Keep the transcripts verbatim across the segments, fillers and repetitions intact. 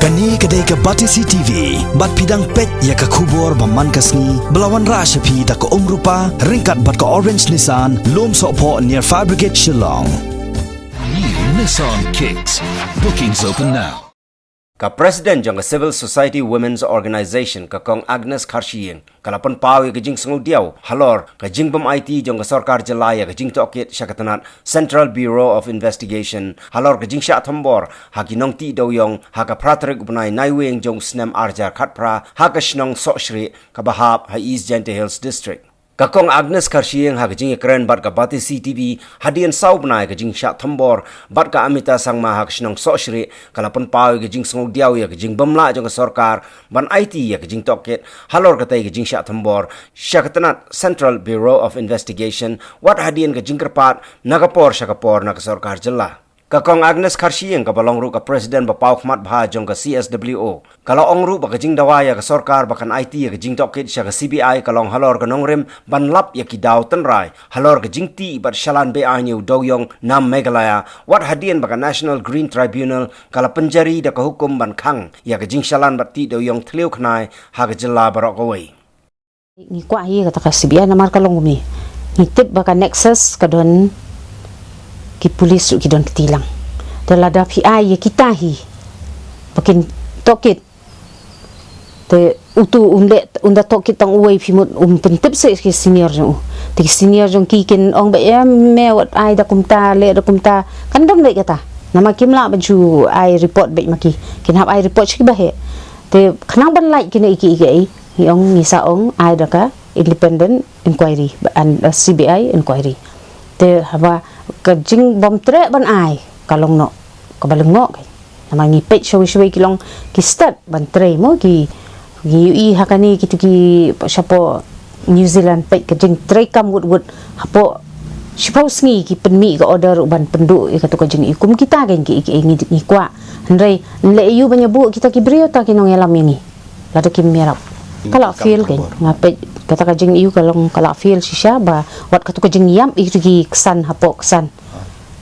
Kane ka dei ka Batesi T V, bad phi dang peit ïa ka khubor ba man ka sngi, ba la wanrah sha phi da ka Umrupa, ryngkat bad ka Orange Nissan, Lumsohphoh near Fire Brigade Shillong. New Nissan Kicks. Bookings open now. Ka President jong ka Civil Society Women's Organization, ka Kong Agnes Kharshiing, ka la pynpaw ïa ka jingsngewdiaw halor ka jingbym aiti jong ka sorkar jylla ïa ka jingtohkit sha ka tnat Central Bureau of Investigation halor ka jingshah thombor ha ki nongtih dewiong ha ka phra tarik u bnai Naiwieng jong u snem ar hajar khatphra ha ka shnong Sohshrieh kaba hap ha East Jaintia Hills District. Ka Kong Agnes Kharshiing ha ka jingïakren bad ka Batesi T V hadien saw bnai ka jingshah thombor bad ka Amita Sangma ha ka shnong Sohshrieh, ka la pynpaw ïa ka jingsngewdiaw ïa ka jingbymlah jong ka sorkar ban aiti ïa ka jingtohkit halor katei ka jingshah thombor sha ka tnat Central Bureau of Investigation, wat hadien ka jingkyrpad na ka por sha ka por na ka sorkar jylla. Ka Kong Agnes Kharshiing, kaba long ruh ka President ba paw khmat bha jong ka C S W O, ka la ong ruh ba ka jingdawa ïa ka sorkar ba kan aiti ïa ka jingtohkit sha ka C B I ka long halor ka nongrim ban lap ïa ki daw tynrai halor ka jingtih bad shalan be-aiñ ïa u dewiong na Meghalaya, wat hadien ba ka National Green Tribunal ka la pynjari da ka hukum ban khang ïa ka jingshalan bad tih dewiong thliew khnai ha ka jylla baroh kawei. Ngi kwah hi kata ka C B I namar ka long kumne. Ngi tip ba ka nexus ka don ki pulis ruh ki don kti lang. Te lada phi ai ïa kita hi ba kin tohkit. Te utu un leh, un da tohkit tang uwei, phi mut um pyntip seh ki senior jong u. Te ki senior jong ki kin ong ba, em, me wat ai da kumta, leh da kumta. Kan dang leh kata. Namar kim lah ban shu ai report beit ma ki. Kin hap ai report sha kiba heh. Te khnang ban lait kine ki, ki, ki, ngi ong, ngi sa ong ai da ka independent inquiry, ba, an, uh, C B I inquiry. Te haba ka jingbym treh ban ai ka long noh kaba lyngngoh ka. Namar ngi peit shawei shawei ki long ki stad ban trei mo, ki, ki ïohi ha kane kitu ki shapoh New Zealand, peit ka jingtrei kam wut wut, hapoh shiphew sngi ki pynmih ka order ruh ban pynduh ïa katu ka jingïohi. Kum kita kein ki, ki, ngi, ngi kwah. Hynrei leh ïa u ban ïa buh kita ki briew, ta ki nongïalam ïa ngi. Lada kim ïarap. Ka la fail kein. Nga peit kata ka jingïohi ka long ka la fail shisha, ba wat katu ka jingïap ïa ki ksan hapoh ksan.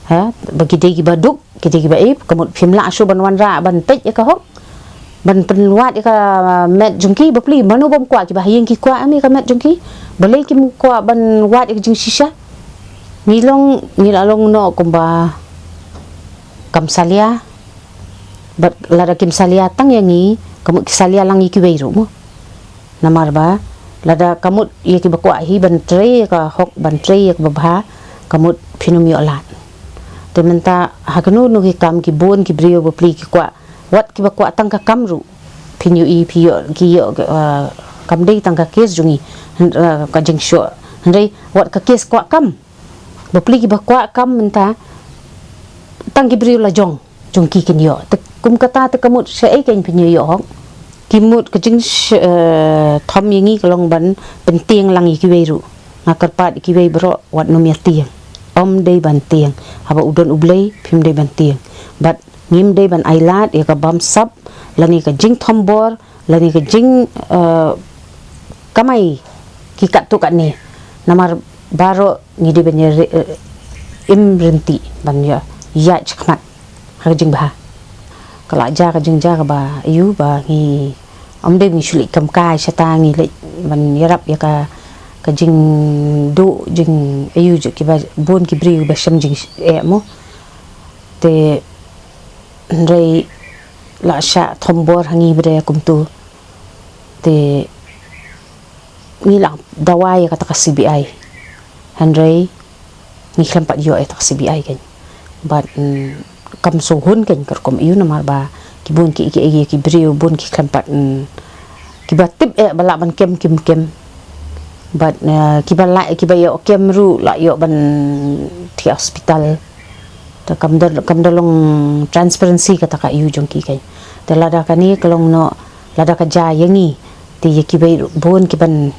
Ha, ba ki dei kiba duk, ki dei kiba ip, ka mut phim lah shuh ban wanrah ban peit ïa ka hok. Ban pynwad ïa ka met jong ki, bapli mano bym kwah, kiba ha ïing ki kwah em ïa ka met jong ki. Balei kim kwah ban wad ïa ka jingshisha. Ngi long, ngi la long noh kumba kam salia. Bad lada kim salia tang ïa ngi, ka mut ki salia lang ïa kiwei ruh mo. Namar ba lada ka mut ïa kiba kwah hi ban trei ïa ka hok, ban trei ïa kaba bha, ka mut phin ym ïoh lad. Te mynta ha kano kano ki kam, ki bun ki briew bapli ki kwah, wat kiba kwah tang ka kam ruh. Phin ïohi, phi ïoh, ki ïoh, uh, kam dei tang ka case jong ngi, hyn-, uh, ka jingshoh. Hynrei wat ka case kwah kam. Bapli kiba kwah kam mynta tang ki briew la jong, jong ki kin ïoh. Te kum kata te ka mut shaei kein phin ïoh hok. Ki mut ka jing sh-, eh, thom ïa ngi ka long ban pyntieng lang ïa kiwei ruh. Nga kyrpad ïa kiwei baroh wat nym ïa tieng. Ym dei ban tieng. Haba u don U Blei phim dei ban tieng. Bad ngim dei ban ailad ïa ka bamsap lane ka jingthombor lane ka jing, eh, kamai ki katto katne. Namar baroh ngi dei ban ïa ri-, eh, im rynti ban ïa ïaid shakhmat ha ka jingbha. Ka la jia ka jingjia kaba ïu ba ngi ym dei ngi shu leit kam kai shata, ngi leit ban ïarap ïa ka, ka jingduh jing ïu jong kiba bun ki briew ba shem jing eh mo. Te hynrei la shah thombor ha ngi ba dei kumtu. Te ngi la dawa ïa kata ka C B I. Hynrei ngi khlem pat ïoh ïa kata ka C B I kein. Bad, mm, kam sngewhun kein ka rukom ïu namar ba ki bun ki, ki, ki, ki briew bun ki khlem pat, mm, kiba tip eh ba lah ban kem kim kem. Bad, eh, kiba lah, kiba ïoh kem ruh la ïoh ban thiah hospital. Te kam da, kam da long transparency kata ka ïu jong ki kein. Te lada kane ka long noh, lada ka jia ïa ngi, te ïa kiwei bun kiban,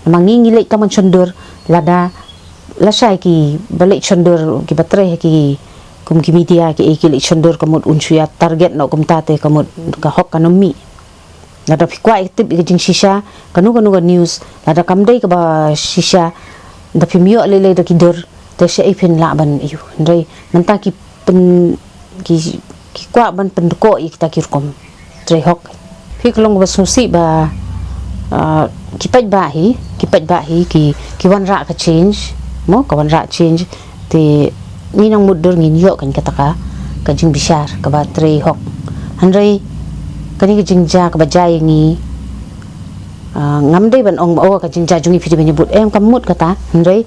namar ngi ngi leit tang ban shon dur, lada lashai kiba leit shon dur kiba trei ha ki kum ki media ki, ki leit shon dur ka mut un shu ïa target noh kumta te ka mut ka hok kan ym mih. Lada phi kwah ïa tip ïa ka jingshisha, kano kano ka news, lada kam dei kaba shisha, da phim ïoh lei lei da ki dur, te shaei phin lah ban ïu. Hynrei mynta ki pyn, ki, ki kwah ban pyndkoh ïa kita ki rukom. trei hok. Phi ka long ba sngewsih ba, ah, ki paidbah hi, ki paidbah hi ki, ki wanrah ka change, mo, ka wanrah change. Te ngi nang mutdur ngin ïoh kan kata ka, ka jingbishar kaba trei hok. Hynrei kane ka jingjia kaba jia ïa ngi, ah, ngam dei ban ong ba, oh, ka jingjia jong ngi phi dei ban ïabud, em, kam mut kata. Hynrei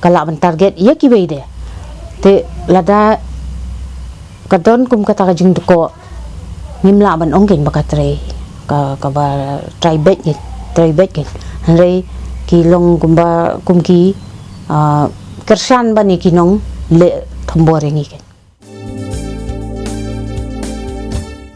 ka lah ban target ïa kiwei de. Te lada ka don kum kata ka jingdkoh, ngim lah ban ong kein ba ka trei, ka, kaba trei beit kein, trei beit kein. Hynrei ki long kumba, kum ki, ah, kyrshan ban ïa ki nongleh thombor ïa ngi kein.